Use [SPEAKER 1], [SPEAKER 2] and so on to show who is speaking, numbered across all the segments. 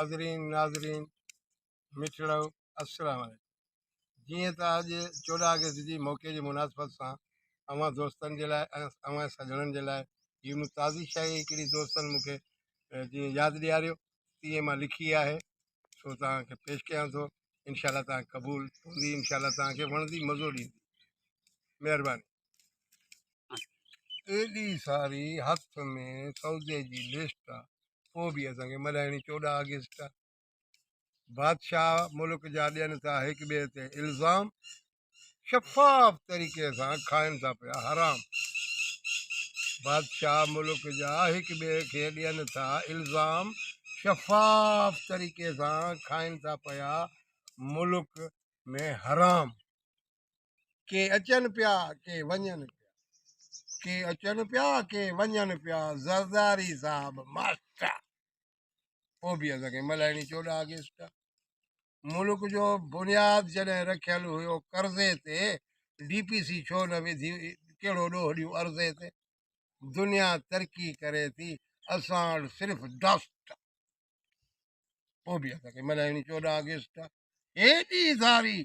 [SPEAKER 1] حاضرين ناظرين مٺڙؤ السلام عليڪم. جيئن ته اڄ 14 آگسٽ جي موقعي جي مناسبت سان اوهان دوستن جي لاء ۽ اوهان سڄڻن جي لاء هي مون تازي شيء هڪڙي دوستن مون کي جيئن ياد ڏياريو تيئن مان لکي آهي سو توهان کي پيش ڪيان ٿو. انشاء الله توهان قبول هوندي، انشاء الله توهان کي وڻندي، مزو ڏيندي. مهرباني. ايڏي ساري هٿ ۾ سودي جي لسٽ آ پوء به اسان کي ملهائڻي 14 آگسٽ آ. بادشاهه ملڪ جا ڏين ٿا هڪ ٻئي تي الزام، شفاف طريقي سان کائن ٿا پيا حرام. بادشاهه ملڪ جا هڪ ٻئي کي ڏين ٿا الزام، شفاف طريقي سان کائن ٿا پيا ملڪ ۾ حرام. ڪي اچن پيا ڪي وڃن پيا، ڪي اچن پيا ڪي وڃن پيا، زرداري صاحب ماسٽر پوء به اسان کي ملهائڻي 14 آگسٽ آ. ملڪ جو بنياد جڏهن رکيل هيو قرضي تي، ڊي پي سي ڇو نه وڌي، ڪهڙو ڏوهه ڏيون عرضي تي. دنيا ترقي ڪري ٿي اسان وٽ صرف ڊسٽ آ. پوء به اسان کي ملهائڻي 14 آگسٽ آ. هيڏي ساري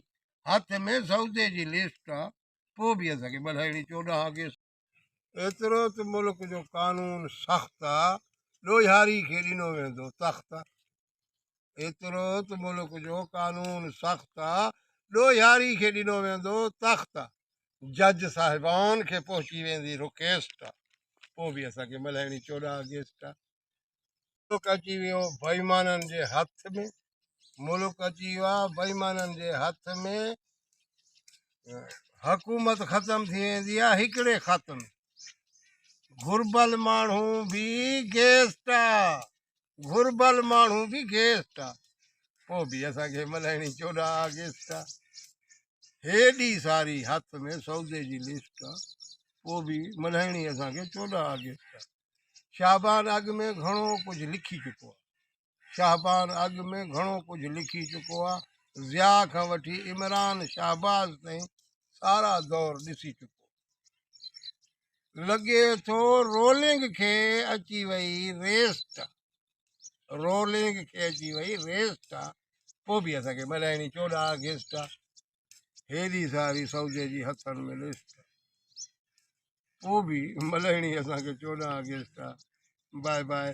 [SPEAKER 1] هٿ ۾ سودي جي لسٽ آ، پوء به اسان کي ملهائڻي 14 آگسٽ. ايترو ته ملڪ جو قانون سخت آ، ڏوهياري کي ڏنو ويندو تخت آ. ايترو ته ملڪ جو قانون سخت آ، ڏوهياري کي ڏنو ويندو تخت آ. جج صاحبان کي پهچي ويندي رڪيسٽ آ، پوء به اسان کي ملهائڻي 14 آگسٽ آ. ملڪ اچي ويو بيمانن جي هٿ ۾، ملڪ اچي ويو آ بيمانن جي هٿ ۾، حڪومت ختم ٿي ويندي آ هڪڙي خط ۾. گهربل ماڻهو به گيسٽ آ، گهربل ماڻهو به گيسٽ آ، پوء به اسان کي ملهائڻي 14 آگسٽ آ. هيڏي ساري هٿ ۾ سودي جي لسٽ آ، پوء به ملهائڻي اسان کي 14 آگسٽ آ. شعبان اڳ ۾ گهڻو ڪجهه لکي چڪو آ. شعبان اڳ ۾ گهڻو ڪجهه لکي چڪو آ. ضياء کان وٺي عمران شهباز تائين سارا دور ڏسي چڪو. لڳي ٿو رولنگ کي اچي وئي ريسٽ آ. رولنگ کي اچي وئي ريسٽ آ. پوء به اسان کي ملهائڻي 14 آگسٽ آ. هيڏي ساري سودي جي هٿن ۾ لسٽ آ. پوء به ملهائڻي اسان کي 14 آگسٽ آ. Bye bye.